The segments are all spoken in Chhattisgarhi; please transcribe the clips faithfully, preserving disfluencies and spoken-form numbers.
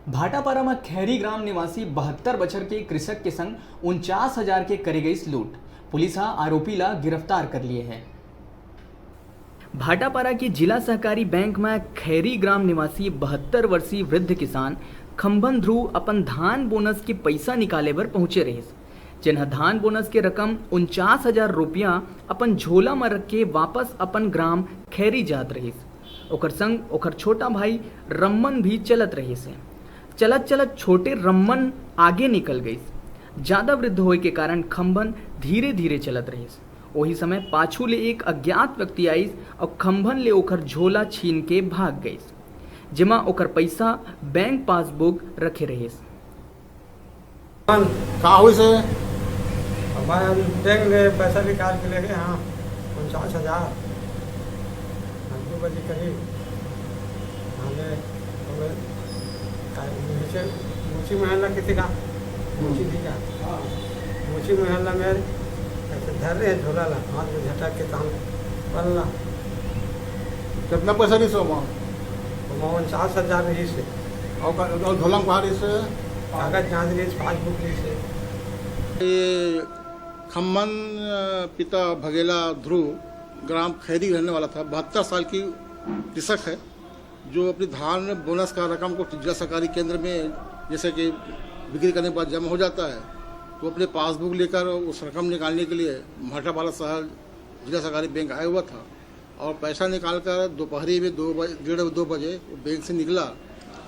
भाटापारा म खैरी ग्राम निवासी बहत्तर बछर के कृषक के संग उनचास हजार के करे गइस लूट। पुलिस ह आरोपी ला गिरफ्तार कर लिए हे। भाटापारा के जिला सहकारी बैंक म खैरी ग्राम निवासी बहत्तर वर्षीय वृद्ध किसान खंभन ध्रुव अपन धान बोनस के पइसा निकाले बर पहुंचे रहिस, जेन ह धान बोनस के रकम उनचास हजार रुपया अपन झोला म रख के वापस अपन ग्राम खैरी जात रहिस। ओकर संग ओकर छोटा भाई रम्मन भी चलत रहिस हे। चलत चलत छोटे रम्मन आगे निकल गइस। ज्यादा वृद्ध होए के कारण खंभन धीरे धीरे चलत रहिस। ओही समय पाछू ले एक अज्ञात व्यक्ति आइस अउ खंभन ले ओकर झोला छीन के भाग गइस, जेमा ओकर पइसा बैंक पासबुक रखे रहिस। का होइस हे? हमारे हम बैंक ले पैसा निकाल के लेके, हाँ, उनचास हजार। हाँ, दो बजे करीब। हाँ, ले, हमें का, नीचे मोची मोहल्ला किसी का? मोची थी का? मोची मोहल्ला में ऐसे धर रहे हैं झोला ला, हाथ में झटक के तहन पलना। कितना पैसा रहिस ओमा? हम उनचास हजार रहिस हे। और का-, और झोला में कहाँ रहिस हे? कागज जांच रहिस, पासबुक रहिस हे। ये खम्मन, अ, पिता भगेला ध्रुव, ग्राम खैरी रहने वाला था, बहत्तर साल की कृषक है, जो अपनी धान बोनस का रकम को जिला सहकारी केंद्र में जैसे कि बिक्री करने के बाद जमा हो जाता है, तो अपने पासबुक लेकर उस रकम निकालने के लिए भाटापारा शहर जिला सहकारी बैंक आया हुआ था और पैसा निकाल कर दोपहरी में दो बजे, डेढ़ दो बजे वो बैंक से निकला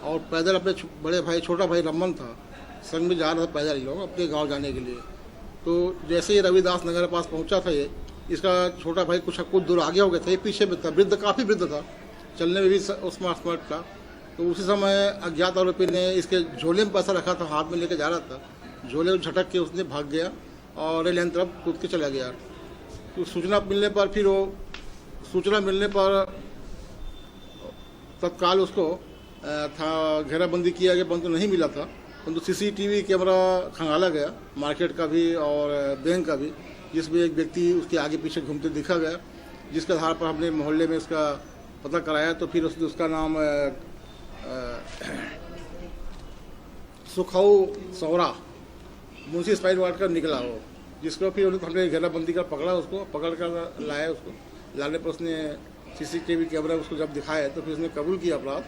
और पैदल अपने छु-, बड़े भाई, छोटा भाई रमन था, संग में जा रहा था पैदल, ये लोग अपने गांव जाने के लिए। तो जैसे ही रविदास नगर के पास पहुंचा था ये, इसका छोटा भाई कुछ, कुछ दूर आगे हो गया था, ये पीछे में था। वृद्ध, काफ़ी वृद्ध था, चलने में भी स्मार्ट स्मार्ट था। तो उसी समय अज्ञात आरोपी ने इसके झोले में पैसा रखा था, हाथ में लेके जा रहा था, झोले को झटक के उसने भाग गया और रेल लाइन तरफ कूद के चला गया। तो सूचना मिलने पर फिर वो, सूचना मिलने पर तत्काल उसको, अ, था, घेराबंदी किया गया, परंतु नहीं मिला था। परंतु सीसीटीवी कैमरा खंगाला गया, मार्केट का भी और बैंक का भी, जिसमें एक व्यक्ति उसके आगे पीछे घूमते दिखा गया, जिसके आधार पर हमने मोहल्ले में उसका पता कराया। तो फिर उसने, उसका नाम, अ, अ, सुखाऊ सौरा, मुंशी स्पाइन वार्ड का निकला वो, जिसको फिर हमने घेराबंदी कर पकड़ा, उसको पकड़ कर लाया। उसको लाने पर उसने सीसीटीवी कैमरा उसको जब दिखाया तो फिर उसने कबूल किया अपराध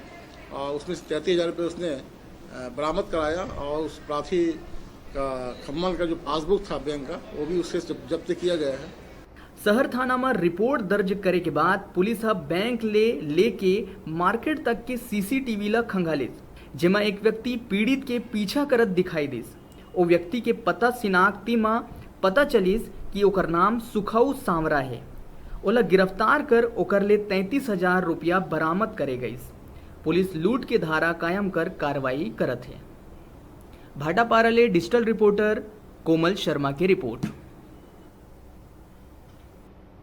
और उसमें से तैंतीस हज़ार रुपये उसने, अ, बरामद कराया और उस प्रार्थी का, खम्मन का जो पासबुक था बैंक का, वो भी उससे जब-, जब्त किया गया है। शहर थाना म रिपोर्ट दर्ज करे के बाद पुलिस ह बैंक ले लेके मार्केट तक के सीसीटीवी ल खंगालिस, जेमा एक व्यक्ति पीड़ित के पीछा करत दिखाई दिस। ओ व्यक्ति के पता शिनाख्ती म पता चलिस कि ओकर नाम सुखऊ सांवरा हे। ओला गिरफ्तार कर ओकर ले तैंतीस हजार रुपया बरामद करे गइस। पुलिस लूट के धारा कायम कर कार्रवाई करत हे। भाटापारा ले डिजिटल रिपोर्टर कोमल शर्मा के रिपोर्ट।